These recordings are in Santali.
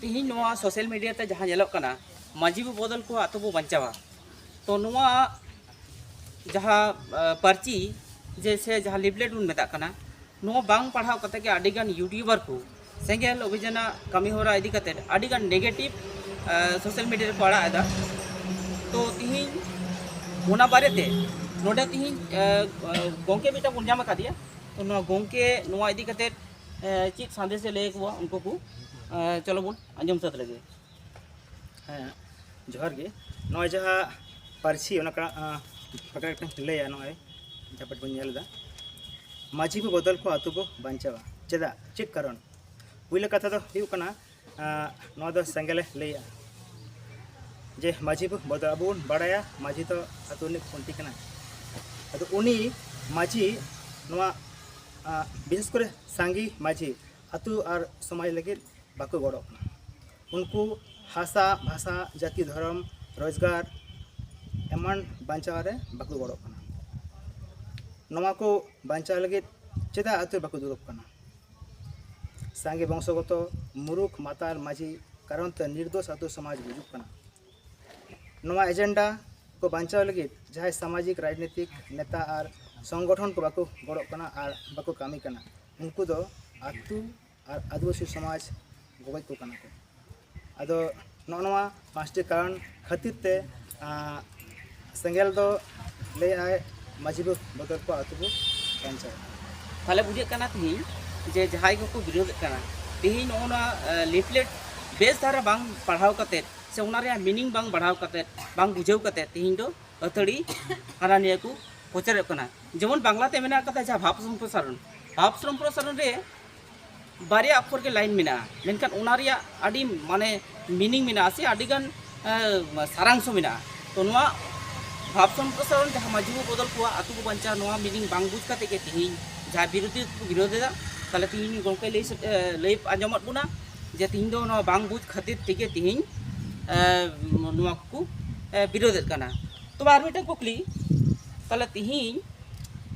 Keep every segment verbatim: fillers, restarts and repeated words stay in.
ᱛᱮᱦᱮᱧ ᱱᱚᱣᱟ ᱥᱳᱥᱟᱞ ᱢᱤᱰᱤᱭᱟ ᱛᱮ ᱡᱟᱦᱟᱸ ᱧᱮᱞᱚᱜ ᱠᱟᱱᱟ, ᱢᱟᱹᱡᱷᱤ ᱵᱚ ᱵᱚᱫᱚᱞ ᱠᱚᱣᱟ, ᱟᱛᱳ ᱵᱚ ᱵᱟᱧᱪᱟᱣᱟ᱾ ᱛᱚ ᱱᱚᱣᱟ ᱡᱟᱦᱟᱸ, ᱟ, ᱯᱟᱹᱨᱪᱤ ᱡᱮ ᱥᱮ ᱡᱟᱦᱟᱸ ᱞᱤᱯᱷᱞᱮᱴ ᱵᱚᱱ ᱢᱮᱛᱟᱜ ᱠᱟᱱᱟ, ᱱᱚᱣᱟ ᱵᱟᱝ ᱯᱟᱲᱦᱟᱣ ᱠᱟᱛᱮ ᱜᱮ ᱟᱹᱰᱤᱜᱟᱱ ᱭᱩᱴᱩᱵᱟᱨ ᱠᱚ ᱥᱮᱸᱜᱮᱞ ᱚᱵᱷᱤᱡᱟᱱᱟᱜ ᱠᱟᱹᱢᱤ ᱦᱚᱨᱟ ᱤᱫᱤ ᱠᱟᱛᱮ ᱟᱹᱰᱤᱜᱟᱱ ᱱᱮᱜᱮᱴᱤᱵᱷ, ᱟ, ᱥᱳᱥᱟᱞ ᱢᱤᱰᱤᱭᱟ ᱨᱮᱠᱚ ᱟᱲᱟᱜ ᱮᱫᱟ᱾ ᱛᱚ ᱛᱤᱦᱤᱧ ᱚᱱᱟ ᱵᱟᱨᱮᱛᱮ ᱱᱚᱰᱮ ᱛᱤᱦᱤᱧ, ᱟ, ᱟ, ᱜᱚᱢᱠᱮ ᱢᱤᱫᱴᱟᱝ ᱵᱚᱱ ᱧᱟᱢ ᱟᱠᱟᱫᱮᱭᱟ᱾ ᱛᱚ ᱱᱚᱣᱟ ᱜᱚᱢᱠᱮ ᱱᱚᱣᱟ ᱤᱫᱤ ᱠᱟᱛᱮ, ᱟ, ᱪᱮᱫ ᱥᱟᱸᱫᱮᱥ ᱮ ᱞᱟᱹᱭ ᱟᱠᱚᱣᱟ ᱩᱱᱠᱩ ᱠᱚ, ᱟ, ᱪᱚᱞᱚ ᱵᱚᱱ ᱟᱸᱡᱚᱢ ᱥᱟᱹᱛ ᱞᱮᱜᱮ᱾ ᱦᱮᱸ, ᱡᱚᱦᱟᱨ ᱜᱮ᱾ ᱱᱚᱜᱼᱚᱭ ᱡᱟᱦᱟᱸ ᱯᱟᱹᱨᱥᱤ, ᱚᱱᱟ ᱠᱟ-, ᱟᱸ, ᱵᱟᱠᱷᱨᱟ ᱠᱟᱹᱴᱤᱡ ᱞᱟᱹᱭᱟ᱾ ᱱᱚᱜᱼᱚᱭ ᱡᱟᱦᱟᱸ ᱯᱟᱴ ᱵᱚᱱ ᱧᱮᱞ ᱮᱫᱟ, ᱢᱟᱹᱡᱷᱤ ᱵᱚ ᱵᱚᱫᱚᱞ ᱠᱚᱣᱟ, ᱟᱛᱳ ᱵᱚ ᱵᱟᱧᱪᱟᱣᱟ᱾ ᱪᱮᱫᱟᱜ? ᱪᱮᱫ ᱠᱟᱨᱚᱱ? ᱯᱩᱭᱞᱟᱹ ᱠᱟᱛᱷᱟ ᱫᱚ ᱦᱩᱭᱩᱜ ᱠᱟᱱᱟ, ᱟᱸ, ᱱᱚᱣᱟ ᱫᱚ ᱥᱮᱸᱜᱮᱞᱮ ᱞᱟᱹᱭᱟ ᱡᱮ ᱢᱟᱹᱡᱷᱤ ᱵᱚ ᱵᱚᱫᱚᱞ, ᱟᱵᱚ ᱵᱚᱱ ᱵᱟᱲᱟᱭᱟ ᱢᱟᱹᱡᱷᱤ ᱫᱚ ᱟᱛᱳ ᱨᱤᱱᱤᱡ ᱠᱷᱩᱱᱴᱤ ᱠᱟᱱᱟᱭ᱾ ᱟᱫᱚ ᱩᱱᱤ ᱢᱟᱹᱡᱷᱤ ᱱᱚᱣᱟ, ᱟᱸ, ᱵᱤᱥᱮᱥ ᱠᱚᱨᱮ ᱥᱟᱸᱜᱮ ᱢᱟᱹᱡᱷᱤ ᱟᱛᱳ ᱟᱨ ᱥᱚᱢᱟᱡᱽ ᱞᱟᱹᱜᱤᱫ ᱵᱟᱠᱚ ᱜᱚᱲᱚᱜ ᱠᱟᱱᱟ᱾ ᱩᱱᱠᱩ ᱦᱟᱥᱟ, ᱵᱷᱟᱥᱟ, ᱡᱟᱹᱛᱤ, ᱫᱷᱚᱨᱚᱢ, ᱨᱳᱡᱽᱜᱟᱨ ᱮᱢᱟᱱ ᱵᱟᱧᱪᱟᱣ ᱨᱮ ᱵᱟᱠᱚ ᱜᱚᱲᱚᱜ ᱠᱟᱱᱟ᱾ ᱱᱚᱣᱟ ᱠᱚ ᱵᱟᱧᱪᱟᱣ ᱞᱟᱹᱜᱤᱫ ᱪᱮᱫᱟᱜ ᱟᱛᱳ ᱵᱟᱠᱚ ᱫᱩᱲᱩᱵ ᱠᱟᱱᱟ? ᱥᱟᱸᱜᱮ ᱵᱚᱝᱥᱚᱜᱚᱛᱚ ᱢᱩᱨᱩᱠᱷ ᱢᱟᱛᱟᱞ ᱢᱟᱹᱡᱷᱤ ᱠᱟᱨᱚᱱ ᱛᱮ ᱱᱤᱨᱫᱳᱥ ᱟᱛᱳ ᱥᱚᱢᱟᱡᱽ ᱜᱩᱡᱩᱜ ᱠᱟᱱᱟ᱾ ᱱᱚᱣᱟ ᱮᱡᱮᱱᱰᱟ ᱠᱚ ᱵᱟᱧᱪᱟᱣ ᱞᱟᱹᱜᱤᱫ ᱡᱟᱦᱟᱸᱭ ᱥᱟᱢᱟᱡᱤᱠ, ᱨᱟᱡᱽᱱᱤᱛᱤᱠ ᱱᱮᱛᱟ ᱟᱨ ᱥᱚᱝᱜᱚᱴᱷᱚᱱ ᱠᱚ ᱵᱟᱠᱚ ᱜᱚᱲᱚᱜ ᱠᱟᱱᱟ ᱟᱨ ᱵᱟᱠᱚ ᱠᱟᱹᱢᱤ ᱠᱟᱱᱟ, ᱩᱱᱠᱩ ᱫᱚ ᱟᱛᱳ ᱟᱨ ᱟᱹᱫᱤᱵᱟᱹᱥᱤ ᱥᱚᱢᱟᱡᱽ ᱜᱚᱜᱚᱡ ᱠᱚ ᱠᱟᱱᱟ ᱠᱚ᱾ ᱟᱫᱚ ᱱᱚᱜᱼᱚ ᱱᱚᱣᱟ ᱯᱟᱸᱪᱴᱤ ᱠᱟᱨᱚᱱ ᱠᱷᱟᱹᱛᱤᱨ ᱛᱮ, ᱟᱸ, ᱥᱮᱸᱜᱮᱞ ᱫᱚ ᱞᱟᱹᱭᱟᱭ ᱢᱟᱹᱡᱷᱤ ᱵᱚ ᱵᱚᱫᱚᱞ ᱠᱚᱣᱟ, ᱟᱛᱳ ᱵᱚ ᱵᱟᱧᱪᱟᱣᱟ᱾ ᱛᱟᱦᱞᱮ ᱵᱩᱡᱷᱟᱹᱜ ᱠᱟᱱᱟ ᱛᱤᱦᱤᱧ ᱡᱮ ᱡᱟᱦᱟᱸᱭ ᱠᱚᱠᱚ ᱵᱤᱨᱳᱫᱷᱮᱫ ᱠᱟᱱᱟ, ᱛᱤᱦᱤᱧ ᱱᱚᱜᱼᱚ ᱱᱚᱣᱟ, ᱟᱸ, ᱞᱤᱯᱷᱞᱮᱴ ᱵᱮᱥ ᱫᱷᱟᱨᱟ ᱵᱟᱝ ᱯᱟᱲᱦᱟᱣ ᱠᱟᱛᱮᱫ ᱥᱮ ᱚᱱᱟ ᱨᱮᱭᱟᱜ ᱢᱤᱱᱤᱝ ᱵᱟᱝ ᱯᱟᱲᱦᱟᱣ ᱠᱟᱛᱮᱫ, ᱵᱟᱝ ᱵᱩᱡᱷᱟᱹᱣ ᱠᱟᱛᱮᱫ ᱛᱤᱦᱤᱧ ᱫᱚ ᱟᱹᱛᱷᱟᱹᱲᱤ ᱦᱟᱱᱟ ᱱᱤᱭᱟᱹ ᱠᱚ ᱯᱨᱚᱪᱟᱨᱚᱜ ᱠᱟᱱᱟ᱾ ᱡᱮᱢᱚᱱ ᱵᱟᱝᱞᱟᱛᱮ ᱢᱮᱱᱟᱜ ᱠᱟᱫᱟ ᱡᱟᱦᱟᱸ ᱵᱷᱟᱵᱽ ᱥᱚᱢᱯᱨᱚᱥᱟᱨᱚᱱ, ᱵᱷᱟᱵᱽ ᱥᱚᱢᱯᱨᱚᱥᱟᱨᱚᱱ ᱨᱮ ᱵᱟᱨᱭᱟ ᱚᱠᱷᱚᱨ ᱜᱮ ᱞᱟᱭᱤᱱ ᱢᱮᱱᱟᱜᱼᱟ, ᱢᱮᱱᱠᱷᱟᱱ ᱚᱱᱟ ᱨᱮᱭᱟᱜ ᱟᱹᱰᱤ ᱢᱟᱱᱮ ᱢᱤᱱᱤᱝ ᱢᱮᱱᱟᱜᱼᱟ ᱥᱮ ᱟᱹᱰᱤᱜᱟᱱ, ᱮ, ᱥᱟᱨᱟᱝᱥᱚ ᱢᱮᱱᱟᱜᱼᱟ᱾ ᱛᱚ ᱱᱚᱣᱟ ᱵᱷᱟᱵᱽ ᱥᱚᱢᱯᱨᱚᱥᱟᱨᱚᱱ ᱡᱟᱦᱟᱸ ᱢᱟᱹᱡᱷᱤ ᱵᱚ ᱵᱚᱫᱚᱞ ᱠᱚᱣᱟ, ᱟᱛᱳ ᱵᱚ ᱵᱟᱧᱪᱟᱣ, ᱱᱚᱣᱟ ᱢᱤᱱᱤᱝ ᱵᱟᱝ ᱵᱩᱡᱽ ᱠᱟᱛᱮ ᱜᱮ ᱛᱤᱦᱤᱧ ᱡᱟᱦᱟᱸ ᱵᱤᱨᱳᱫᱷᱤ ᱠᱚ ᱵᱤᱨᱳᱫᱷ ᱮᱫᱟ, ᱛᱟᱦᱞᱮ ᱛᱤᱦᱤᱧ ᱜᱚᱢᱠᱮ ᱞᱟᱹᱭ ᱥᱮ-, ᱮ, ᱞᱟᱹᱭ ᱟᱸᱡᱚᱢᱟᱫ ᱵᱚᱱᱟ ᱡᱮ ᱛᱤᱦᱤᱧ ᱫᱚ ᱱᱚᱣᱟ ᱵᱟᱝ ᱵᱩᱡᱽ ᱠᱷᱟᱹᱛᱤᱨ ᱛᱮᱜᱮ ᱛᱤᱦᱤᱧ, ᱮ, ᱱᱚᱣᱟ ᱠᱚᱠᱚ, ᱮ, ᱵᱤᱨᱳᱫᱷᱮᱫ ᱠᱟᱱᱟ᱾ ᱛᱚᱵᱮ ᱟᱨ ᱢᱤᱫᱴᱟᱝ ᱠᱩᱠᱞᱤ, ᱛᱟᱦᱞᱮ ᱛᱤᱦᱤᱧ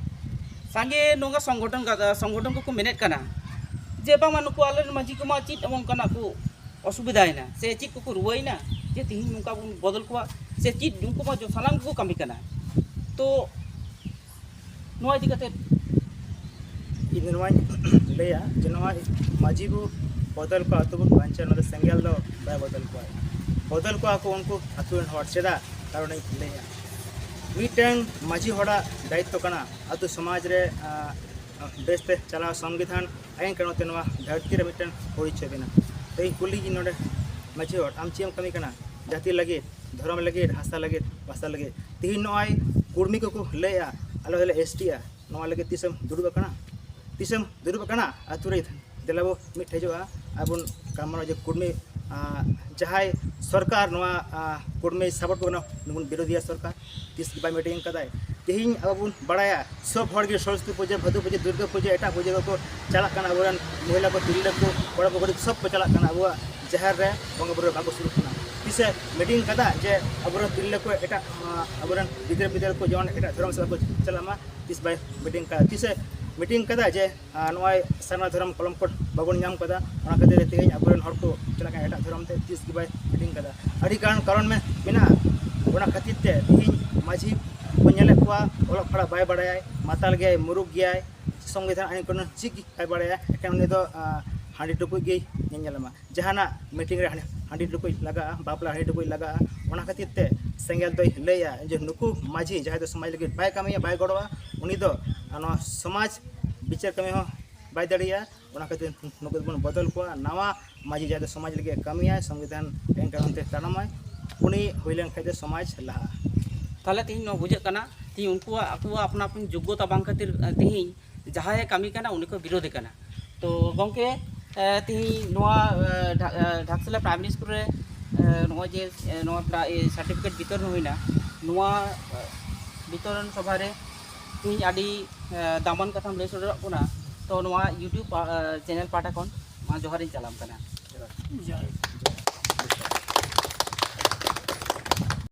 ᱥᱟᱸᱜᱮ ᱱᱚᱝᱠᱟ ᱥᱚᱝᱜᱚᱴᱷᱚᱱ ᱠᱟᱫᱟ, ᱥᱚᱝᱜᱚᱴᱷᱚᱱ ᱠᱚᱠᱚ ᱢᱮᱱᱮᱫ ᱠᱟᱱᱟ ᱡᱮ ᱵᱟᱝᱢᱟ ᱱᱩᱠᱩ ᱟᱞᱮᱨᱮᱱ ᱢᱟᱹᱡᱷᱤ ᱠᱚᱢᱟ ᱪᱮᱫ ᱮᱢᱚᱱ ᱠᱟᱱᱟ ᱠᱚ, ᱚᱥᱩᱵᱤᱫᱷᱟᱭᱮᱱᱟ ᱥᱮ ᱪᱮᱫ ᱠᱚᱠᱚ ᱨᱩᱣᱟᱹᱭᱮᱱᱟ ᱡᱮ ᱛᱮᱦᱮᱧ ᱱᱚᱝᱠᱟ ᱵᱚᱱ ᱵᱚᱫᱚᱞ ᱠᱚᱣᱟ ᱥᱮ ᱪᱮᱫ? ᱩᱱᱠᱩ ᱢᱟ ᱡᱚ- ᱥᱟᱱᱟᱢ ᱜᱮᱠᱚ ᱠᱟᱹᱢᱤ ᱠᱟᱱᱟ᱾ ᱛᱚ ᱱᱚᱣᱟ ᱤᱫᱤ ᱠᱟᱛᱮ ᱤᱧ ᱱᱚᱣᱟᱧ ᱞᱟᱹᱭᱟ ᱡᱮ ᱱᱚᱣᱟ ᱢᱟᱹᱡᱷᱤ ᱵᱚ ᱵᱚᱫᱚᱞ ᱠᱚᱣᱟ, ᱟᱹᱛᱩ ᱵᱚᱱ ᱵᱟᱧᱪᱟᱣ, ᱱᱚᱣᱟ ᱫᱚ ᱥᱮᱸᱜᱮᱞ ᱫᱚ ᱵᱟᱭ ᱵᱚᱫᱚᱞ ᱠᱚᱣᱟ᱾ ᱵᱚᱫᱚᱞ ᱠᱚᱣᱟ ᱠᱚ ᱩᱱᱠᱩ ᱟᱹᱛᱩ ᱨᱮᱱ ᱦᱚᱲ᱾ ᱪᱮᱫᱟᱜ? ᱠᱟᱨᱚᱱ ᱤᱧ ᱞᱟᱹᱭᱟ, ᱢᱤᱫᱴᱟᱝ ᱢᱟᱹᱡᱷᱤ ᱦᱚᱲᱟᱜ ᱫᱟᱭᱤᱛᱛᱚ ᱠᱟᱱᱟ ᱟᱹᱛᱩ ᱥᱚᱢᱟᱡᱽ ᱨᱮ ᱟᱸ, ᱵᱮᱥᱛᱮ ᱪᱟᱞᱟᱣ, ᱥᱚᱝᱵᱤᱫᱷᱟᱱ ᱟᱭᱤᱱ ᱠᱟᱹᱱᱩᱱ ᱛᱮ ᱱᱚᱣᱟ ᱫᱷᱟᱹᱨᱛᱤ ᱨᱮ ᱢᱤᱫᱴᱟᱝ ᱯᱚᱨᱤᱪᱚᱭ ᱵᱮᱱᱟᱣ᱾ ᱛᱚ ᱤᱧ ᱠᱩᱞᱤ ᱜᱤᱧ ᱱᱚᱰᱮ ᱢᱟᱹᱡᱷᱤ ᱦᱚᱲ, ᱟᱢ ᱪᱮᱫ ᱮᱢ ᱠᱟᱹᱢᱤ ᱠᱟᱱᱟ ᱡᱟᱹᱛᱤ ᱞᱟᱹᱜᱤᱫ, ᱫᱷᱚᱨᱚᱢ ᱞᱟᱹᱜᱤᱫ, ᱦᱟᱥᱟ ᱞᱟᱹᱜᱤᱫ, ᱵᱷᱟᱥᱟ ᱞᱟᱹᱜᱤᱫ? ᱛᱮᱦᱮᱧ ᱱᱚᱜᱼᱚᱭ ᱠᱩᱲᱢᱤ ᱠᱚᱠᱚ ᱞᱟᱹᱭᱮᱜᱼᱟ ᱟᱞᱮ ᱫᱚᱞᱮ ᱮᱥ ᱴᱤᱜᱼᱟ, ᱱᱚᱣᱟ ᱞᱟᱹᱜᱤᱫ ᱛᱤᱥᱮᱢ ᱫᱩᱲᱩᱵ ᱟᱠᱟᱱᱟ? ᱛᱤᱥᱮᱢ ᱫᱩᱲᱩᱵ ᱟᱠᱟᱱᱟ ᱟᱹᱛᱩ ᱨᱮ? ᱫᱮᱞᱟ ᱵᱚ ᱢᱤᱫ ᱴᱷᱮᱡᱚᱜᱼᱟ ᱟᱨ ᱵᱚᱱ ᱜᱟᱞᱢᱟᱨᱟᱣᱟ ᱡᱮ ᱠᱩᱲᱢᱤ, ᱟᱸ, ᱡᱟᱦᱟᱸᱭ ᱥᱚᱨᱠᱟᱨ ᱱᱚᱣᱟ, ᱟᱸ, ᱠᱩᱲᱢᱤ ᱥᱟᱯᱳᱨᱴ ᱠᱚ ᱠᱟᱱᱟ, ᱩᱱᱤ ᱵᱚᱱ ᱵᱤᱨᱳᱫᱷᱤᱭᱟ ᱥᱚᱨᱠᱟᱨ᱾ ᱛᱤᱥ ᱜᱮ ᱵᱟᱭ ᱢᱤᱴᱤᱝ ᱠᱟᱫᱟᱭ᱾ ᱛᱮᱦᱮᱧ ᱟᱵᱚ ᱵᱚᱱ ᱵᱟᱲᱟᱭᱟ ᱥᱚᱵ ᱦᱚᱲ ᱜᱮ ᱥᱚᱨᱚᱥᱚᱛᱤ ᱯᱩᱡᱟᱹ, ᱵᱷᱟᱫᱩ ᱯᱩᱡᱟᱹ, ᱫᱩᱨᱜᱟᱹ ᱯᱩᱡᱟᱹ, ᱮᱴᱟᱜ ᱯᱩᱡᱟᱹ ᱠᱚᱠᱚ ᱪᱟᱞᱟᱜ ᱠᱟᱱᱟ, ᱟᱵᱚᱨᱮᱱ ᱢᱚᱦᱤᱞᱟ ᱠᱚ, ᱛᱤᱨᱞᱟᱹ ᱠᱚ, ᱠᱚᱲᱟ ᱠᱚ, ᱠᱩᱲᱤ ᱠᱚ ᱥᱚᱵ ᱠᱚ ᱪᱟᱞᱟᱜ ᱠᱟᱱᱟ ᱟᱵᱚᱣᱟᱜ ᱡᱟᱦᱮᱨ ᱨᱮ ᱵᱚᱸᱜᱟ ᱵᱩᱨᱩ ᱨᱮ ᱵᱟᱠᱚ ᱥᱩᱨᱩᱜ ᱠᱟᱱᱟ᱾ ᱛᱤᱥᱮ ᱢᱤᱴᱤᱝ ᱠᱟᱫᱟ ᱡᱮ ᱟᱵᱚᱨᱮᱱ ᱛᱤᱨᱞᱟᱹ ᱠᱚ ᱮᱴᱟᱜ, ᱟᱸ, ᱟᱵᱚᱨᱮᱱ ᱜᱤᱫᱽᱨᱟᱹ ᱯᱤᱫᱽᱨᱟᱹ ᱠᱚ ᱡᱮᱢᱚᱱ ᱮᱴᱟᱜ ᱫᱷᱚᱨᱚᱢ ᱥᱮᱫ ᱠᱚ ᱪᱟᱞᱟᱜ ᱢᱟ? ᱛᱤᱥ ᱵᱟᱭ ᱢᱤᱴᱤᱝ ᱠᱟᱫᱟ? ᱛᱤᱥᱮ ᱢᱤᱴᱤᱝ ᱠᱟᱫᱟ ᱡᱮ, ᱟᱸ, ᱱᱚᱜᱼᱚᱭ ᱥᱟᱨᱱᱟ ᱫᱷᱚᱨᱚᱢ ᱠᱚᱞᱚᱢ ᱠᱳᱰ ᱵᱟᱵᱚᱱ ᱧᱟᱢ ᱠᱟᱫᱟ, ᱚᱱᱟ ᱠᱷᱟᱹᱛᱤᱨ ᱛᱮ ᱛᱮᱦᱮᱧ ᱟᱵᱚᱨᱮᱱ ᱦᱚᱲ ᱠᱚ ᱪᱟᱞᱟᱜ ᱠᱟᱱᱟ ᱮᱴᱟᱜ ᱫᱷᱚᱨᱚᱢ ᱛᱮ? ᱛᱤᱥ ᱜᱮ ᱵᱟᱭ ᱢᱤᱴᱤᱝ ᱠᱟᱫᱟ᱾ ᱟᱹᱰᱤ ᱜᱟᱱ ᱠᱟᱨᱚᱱ ᱢᱮ-, ᱢᱮᱱᱟᱜᱼᱟ᱾ ᱚᱱᱟ ᱠᱷᱟᱹᱛᱤᱨ ᱛᱮ ᱛᱮᱦᱮᱧ ᱢᱟᱹᱡᱷᱤ ᱵᱚᱱ ᱧᱮᱞᱮᱫ ᱠᱚᱣᱟ, ᱚᱞᱚᱜ ᱯᱟᱲᱦᱟᱜ ᱵᱟᱭ ᱵᱟᱲᱟᱭᱟᱭ, ᱢᱟᱛᱟᱞ ᱜᱮᱭᱟᱭ, ᱢᱩᱨᱩᱠ ᱜᱮᱭᱟᱭ, ᱥᱚᱝᱵᱤᱫᱷᱟᱱ ᱟᱹᱱ ᱠᱟᱹᱱᱩᱱ ᱪᱮᱫ ᱜᱮ ᱵᱟᱭ ᱵᱟᱲᱟᱭᱟ, ᱮᱠᱮᱱ ᱩᱱᱤ ᱫᱚ, ᱟᱸ, ᱦᱟᱺᱰᱤ ᱴᱩᱠᱩᱡ ᱜᱮᱭ ᱧᱮᱞ ᱧᱟᱢᱟ᱾ ᱡᱟᱦᱟᱱᱟᱜ ᱢᱤᱴᱤᱝ ᱨᱮ ᱦᱟᱺᱰᱤ, ᱦᱟᱺᱰᱤ ᱴᱩᱠᱩᱡ ᱞᱟᱜᱟᱜᱼᱟ, ᱵᱟᱯᱞᱟ ᱦᱟᱺᱰᱤ ᱴᱩᱠᱩᱡ ᱞᱟᱜᱟᱜᱼᱟ, ᱚᱱᱟ ᱠᱷᱟᱹᱛᱤᱨ ᱛᱮ ᱥᱮᱸᱜᱮᱞ ᱫᱚᱭ ᱞᱟᱹᱭᱟ ᱡᱮ ᱱᱩᱠᱩ ᱢᱟᱹᱡᱷᱤ ᱡᱟᱦᱟᱸᱭ ᱫᱚ ᱥᱚᱢᱟᱡᱽ ᱞᱟᱹᱜᱤᱫ ᱵᱟᱭ ᱠᱟᱹᱢᱤᱭᱟ, ᱵᱟᱭ ᱜᱚᱲᱚᱣᱟ, ᱩᱱᱤ ᱫᱚ, ᱟᱸ, ᱱᱚᱣᱟ ᱥᱚᱢᱟᱡᱽ ᱵᱤᱪᱟᱹᱨ ᱠᱟᱹᱢᱤ ᱦᱚᱸ ᱵᱟᱭ ᱫᱟᱲᱮᱭᱟᱜᱼᱟ᱾ ᱚᱱᱟ ᱠᱷᱟᱹᱛᱤᱨ ᱱᱩᱠᱩ ᱫᱚᱵᱚᱱ ᱵᱚᱫᱚᱞ ᱠᱚᱣᱟ᱾ ᱱᱟᱣᱟ ᱢᱟᱹᱡᱷᱤ ᱡᱟᱦᱟᱸᱭ ᱫᱚ ᱥᱚᱢᱟᱡᱽ ᱞᱟᱹᱜᱤᱫ ᱮ ᱠᱟᱹᱢᱤᱭᱟᱭ, ᱥᱚᱝᱵᱤᱫᱷᱟᱱ ᱟᱹᱭᱤᱱ ᱠᱟᱹᱱᱩᱱ ᱛᱮ ᱛᱟᱲᱟᱢᱟᱭ, ᱩᱱᱤ ᱦᱩᱭ ᱞᱮᱱᱠᱷᱟᱱ ᱫᱚ ᱥᱚᱢᱟᱡᱽ ᱞᱟᱦᱟᱜᱼᱟ᱾ ᱛᱟᱦᱚᱞᱮ ᱛᱮᱦᱮᱧ ᱱᱚᱣᱟ ᱵᱩᱡᱷᱟᱹᱜ ᱠᱟᱱᱟ, ᱛᱮᱦᱮᱧ ᱩᱱᱠᱩᱣᱟᱜ ᱟᱠᱚᱣᱟᱜ ᱟᱯᱱᱟ ᱟᱯᱱᱤ ᱡᱳᱜᱽᱜᱚᱛᱟ ᱵᱟᱝ ᱠᱷᱟᱹᱛᱤᱨ, ᱟᱸ, ᱛᱮᱦᱮᱧ ᱡᱟᱦᱟᱸᱭᱮ ᱠᱟᱹᱢᱤ ᱠᱟᱱᱟ ᱩᱱᱤ ᱠᱚ ᱵᱤᱨᱳᱫᱮ ᱠᱟᱱᱟ᱾ ᱛᱚ ᱜᱚᱢᱠᱮ, ᱟᱸ, ᱛᱮᱦᱮᱧ ᱱᱚᱣᱟ, ᱟᱸ, ᱰᱷᱟ-, ᱟᱸ, ᱰᱷᱟᱠᱥᱤᱞᱟ ᱯᱨᱟᱭᱢᱟᱨᱤ ᱥᱠᱩᱞ ᱨᱮ, ᱟᱸ, ᱱᱚᱜᱼᱚᱭ ᱡᱮ, ᱟᱸ, ᱱᱚᱣᱟ ᱯᱨᱟ-, ᱤᱭᱟᱹ, ᱥᱟᱨᱴᱤᱯᱷᱤᱠᱮᱴ ᱵᱤᱛᱚᱨᱚᱱ ᱦᱩᱭᱱᱟ, ᱱᱚᱣᱟ, ᱟᱸ, ᱵᱤᱛᱚᱨᱚᱱ ᱥᱚᱵᱷᱟ ᱨᱮ ᱛᱮᱦᱮᱧ ᱟᱹᱰᱤ, ᱟᱸ, ᱫᱟᱢᱟᱱ ᱠᱟᱛᱷᱟᱢ ᱞᱟᱹᱭ ᱥᱚᱫᱚᱨᱟᱜ ᱵᱚᱱᱟ᱾ ᱛᱚ ᱱᱚᱣᱟ YouTube ᱯᱟ-, ᱟᱸ, ᱪᱮᱱᱮᱞ ᱯᱟᱦᱴᱟ ᱠᱷᱚᱱ ᱢᱟ ᱡᱚᱦᱟᱨᱤᱧ ᱪᱟᱞᱟᱢ ᱠᱟᱱᱟ᱾ ᱡᱚᱦᱟᱨ᱾